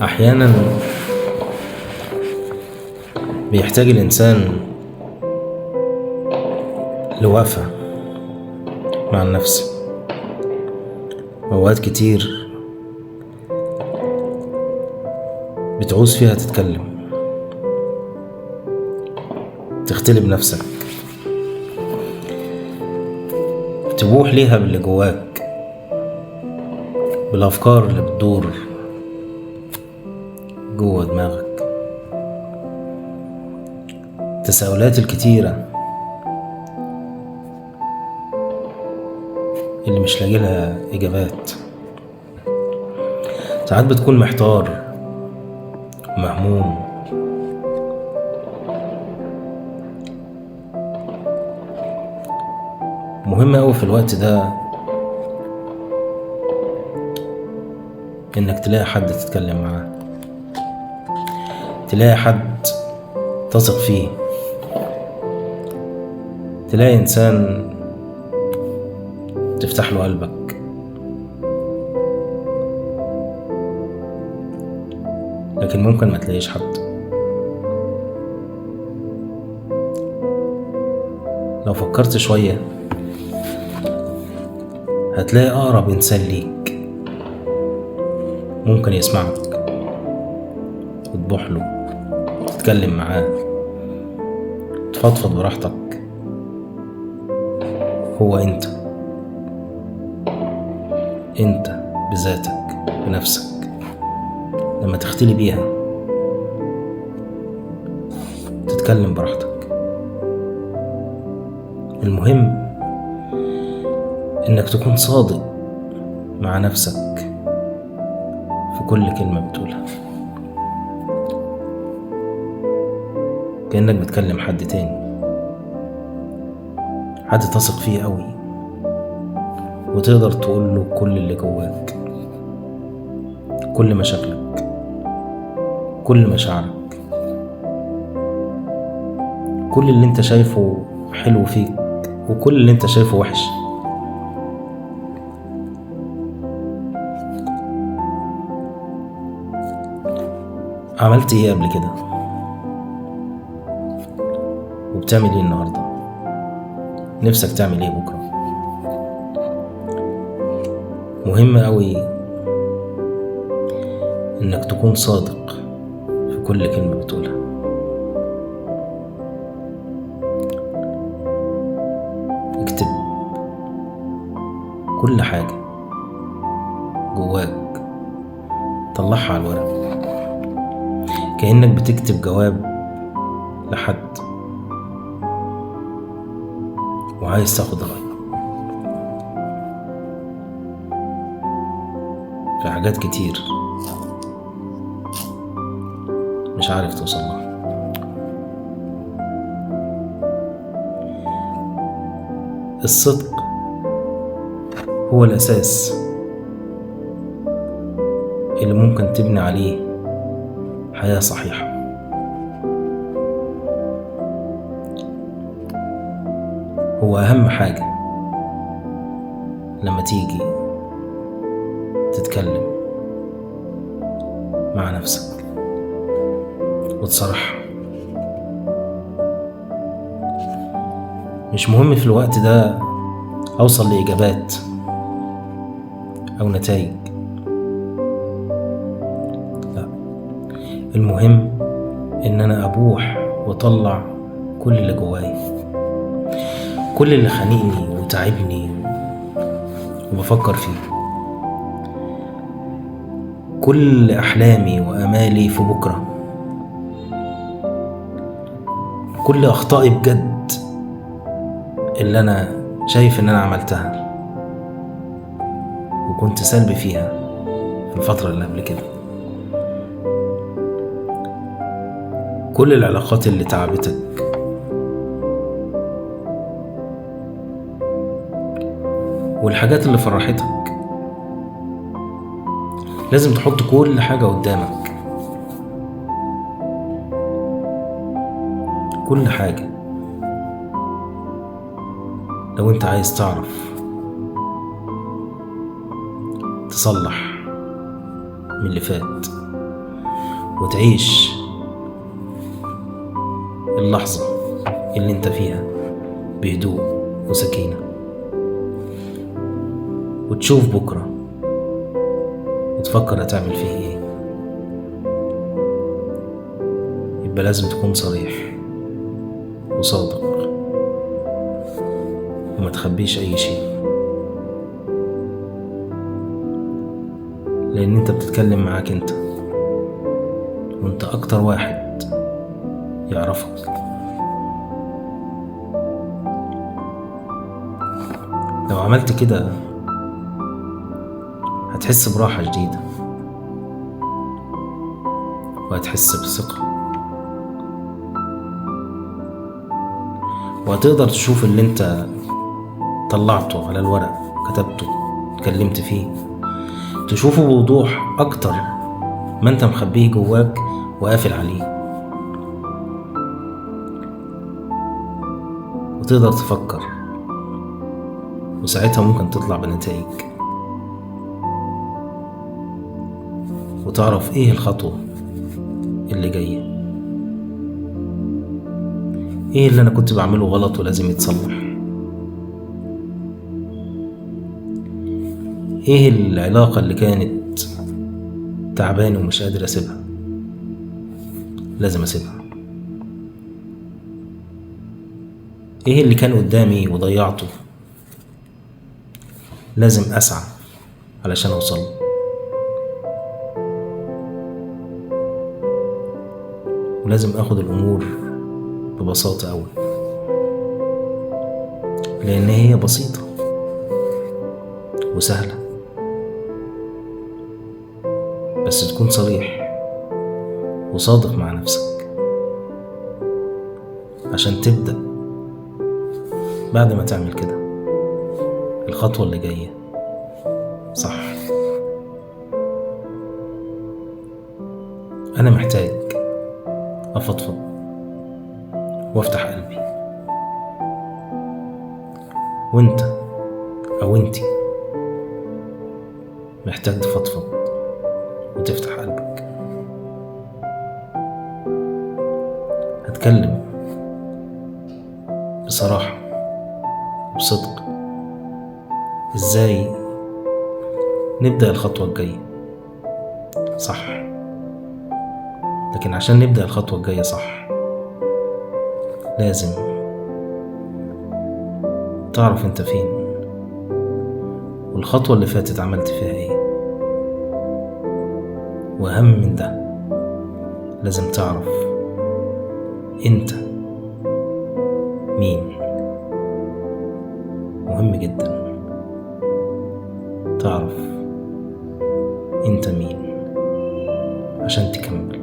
أحيانا بيحتاج الإنسان لوقفة مع النفس. أوقات كتير بتعوز فيها تتكلم، تختلي بنفسك، تبوح ليها باللي جواك، بالأفكار اللي بتدور جوه دماغك، التساؤلات الكتيرة اللي مش لاقي لها إجابات. ساعات بتكون محتار ومهموم، مهم أوي في الوقت ده إنك تلاقي حد تتكلم معاه، تلاقي حد تثق فيه، تلاقي إنسان تفتح له قلبك. لكن ممكن ما تلاقيش حد. لو فكرت شوية هتلاقي أقرب إنسان ليك ممكن يسمعك وتبوح له، تتكلم معاه، تفضفض براحتك. هو انت بذاتك بنفسك. لما تختلي بيها تتكلم براحتك. المهم انك تكون صادق مع نفسك في كل كلمة بتقولها، كأنك بتكلم حد تاني، حد تثق فيه قوي وتقدر تقول له كل اللي جواك، كل مشاكلك، كل مشاعرك، كل اللي انت شايفه حلو فيك وكل اللي انت شايفه وحش. عملت ايه قبل كده؟ وبتعمل ايه النهارده؟ نفسك تعمل ايه بكره؟ مهم قوي انك تكون صادق في كل كلمة بتقولها. اكتب كل حاجة جواك، طلعها على الورق، كأنك بتكتب جواب لحد وعايز تاخد رأيه في حاجات كتير مش عارف توصل لها. الصدق هو الأساس اللي ممكن تبني عليه حياة صحيحة. هو أهم حاجة لما تيجي تتكلم مع نفسك وتصرح. مش مهم في الوقت ده أوصل لإجابات أو نتائج، لا، المهم إن أنا أبوح وأطلع كل اللي جواي، كل اللي خانقني وتعبني وبفكر فيه، كل أحلامي وأمالي في بكرة، كل أخطائي بجد اللي أنا شايف إن أنا عملتها وكنت سلبي فيها في الفترة اللي قبل كده، كل العلاقات اللي تعبتك، والحاجات اللي فرحتك. لازم تحط كل حاجة قدامك، كل حاجة. لو انت عايز تعرف تصلح من اللي فات، وتعيش اللحظة اللي انت فيها بهدوء وسكينة، وتشوف بكرة وتفكر هتعمل فيه ايه. يبقى لازم تكون صريح وصادق وما تخبيش اي شيء، لان انت بتتكلم معاك انت، وانت اكتر واحد يعرفك. لو عملت كده هتحس براحة جديدة، وهتحس بثقة، وهتقدر تشوف اللي انت طلعته على الورق، كتبته، اتكلمت فيه، تشوفه بوضوح أكتر ما انت مخبيه جواك وقافل عليه، وتقدر تفكر، وساعتها ممكن تطلع بنتائج وتعرف ايه الخطوة اللي جاية، ايه اللي انا كنت بعمله غلط ولازم يتصلح، ايه العلاقة اللي كانت تعبانة ومش قادر اسيبها، لازم اسيبها، ايه اللي كان قدامي وضيعته، لازم اسعى علشان اوصل. ولازم اخد الامور ببساطة أوي، لان هي بسيطة وسهلة، بس تكون صريح وصادق مع نفسك عشان تبدأ بعد ما تعمل كده الخطوة اللي جاية صح. أنا محتاج أفضفض وأفتح قلبي، وأنت أو أنتي محتاج تفضفض وتفتح قلبك. هتكلم بصراحة وبصدق إزاي نبدأ الخطوة الجاية صح. لكن عشان نبدأ الخطوة الجاية صح لازم تعرف انت فين، والخطوة اللي فاتت عملت فيها ايه، واهم من ده لازم تعرف انت مين. مهم جدا تعرف انت مين عشان تكمل.